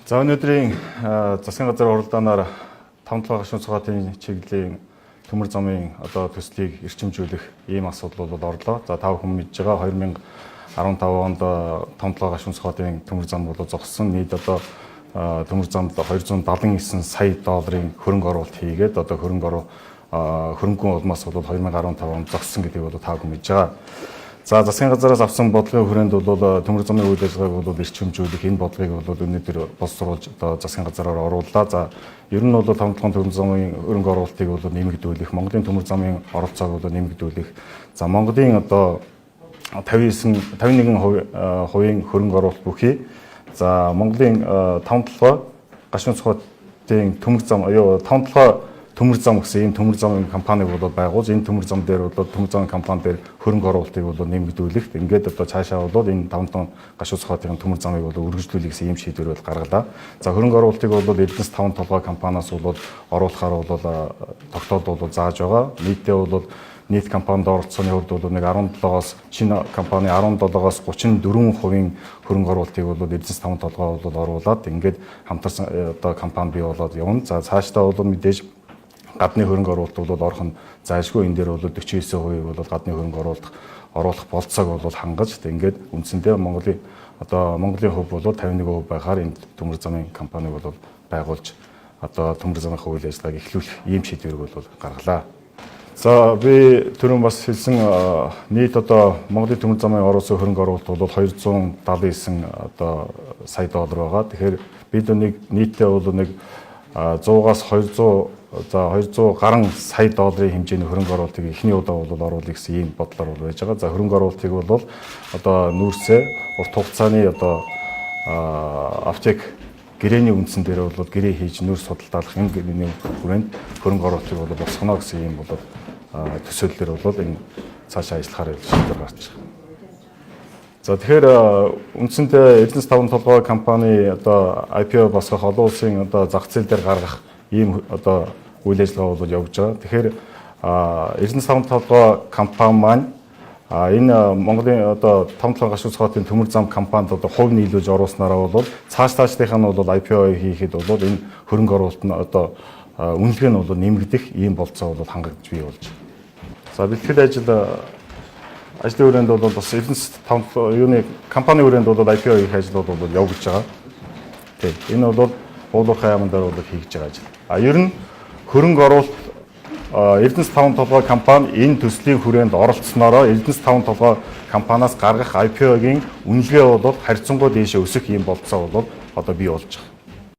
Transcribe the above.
За, өнөөдрийн засгийн газар хуралдаанаар Таван толгой гашуун цугаатын чиглэлийн төмөр замын одоо төслийг эрчимжүүлэх ийм асуудал бол орлоо. За, та бүхэн мэдж байгаа, 2015 онд Таван толгой гашуун цугаатын төмөр зам бол зогссон. Нийт одоо төмөр замд 279 сая долларын хөрөнгө оруулалт хийгээд, одоо хөрөнгөн улмаас бол 2015 онд зогссон гэдгийг бол та бүхэн мэдж байгаа. За, засгийн газараас авсан бодлогын хүрээнд бол төмөр замын үйл ажиллагааг бол эрчимжүүлэх энэ бодлогыг бол өнөөдөр боловсруулж одоо засгийн газараар орууллаа. За, ер нь бол Таван толгойн төмөр замын хөрөнгө оруулалтыг бол нэмэгдүүлэх, Монголын төмөр замын оролцоог бол нэмэгдүүлэх. За, Монголын одоо 59 51% хувийн хөрөнгө оруулалт бүхий, за, Монголын Таван толгой гашуун цухуйтын төмөр зам юу Таван толгой төмөр зам гэсэн ийм төмөр замын компаниг бол байгуулж, энэ төмөр зам дээр бол төмөр замын компани дээр хөрөнгө оруулалтыг бол нэмэгдүүлэх. Ингээд одоо цаашаа бол энэ Таван толгой гашуун цухуйтын төмөр замыг бол өргөжлүүлэх гэсэн ийм шийдвэр бол гаргалаа. За, хөрөнгө оруулалтыг бол Эрдэнэс таван толгой компаниас бол оруулахаар бол тогтоолд бол зааж байгаа. Нийтдээ бол нийт компанид оролцооны хувьд бол нэг 17-оос, Чинэ компани 17-оос 34% хөрөнгө оруулалтыг бол Эрдэнэс таван толгой бол оруулаад, ингээд хамтарсан одоо компани бий болоод явна. За, цаашдаа бол мэдээж гадны хөрөнгө оруулалт бол орох нь зайлшгүй. Энэ дээр бол 49% бол гадны хөрөнгө оруулах оруулах болцоог бол хангаж, ингээд үндсэндээ Монголын хувь бол 51% байхаар энэ төмөр замын компаниг бол байгуулж, одоо төмөр замын үйл ажиллагааг эхлүүлэх ийм шийдвэрийг бол гаргалаа. За, би түрүүн бас хэлсэн, нийт одоо Монголын төмөр замын оруулсан хөрөнгө оруулалт бол 279 одоо сая доллар байгаа. Тэгэхээр бид нэг нийтдээ бол нэг 100-аас 200, за, 200 гаруй сая долларын хэмжээний хөрөнгө оруулалтыг эхний удаа бол оруулах гэсэн ийм бодлоор бол байж байгаа. За, хөрөнгө оруулалтыг бол одоо нүүрсээ урт хугацааны одоо offtake гэрээний үндсэн дээр бол гэрээ хийж, нүүрс худалдаалах юм гэрээний хүрээнд хөрөнгө оруулалтыг бол босгоно гэсэн ийм бол төсөөллөөр бол энэ цаашаа ажиллахаар шийдвэр гарч байгаа. За, тэгэхээр үндсэндээ Эрдэнэс таван толгой компани одоо IPO босгох, олон улсын одоо зах зээл дээр гаргах ийм одоо үйл ажиллагаа бол явж байгаа. Тэгэхээр Эрдэнэс таван толгой компани маань энэ Монголын одоо Таван толгой гашуун цухуйтын төмөр зам компанид одоо хувь нийлүүлж оруулснараа бол цааш цаашлынх нь бол IPO хийхэд бол энэ хөрөнгө оруулалт нь одоо үнэлгээ нь бол нэмэгдэх ийм болцоо бол хангагдж бий болж байна. За, бэлтгэл ажлын хүрээнд бол бас Эрдэнэс таван юуны компани хүрээнд бол IPO хийх ажлууд бол явагдаж байгаа. Тийм. Энэ бол Буулуурхай яаман дээр бол хийж байгаа ажил. А ер нь хөрөнгө оруулалт, Эрдэнэс таван толгой компани энэ төслийн хүрээнд оролцсноороо Эрдэнэс таван толгой компаниас гаргах IPO-гийн үнэлгээ бол харьцангуй дээшээ өсөх ийм болцоо бол одоо бий болж байгаа.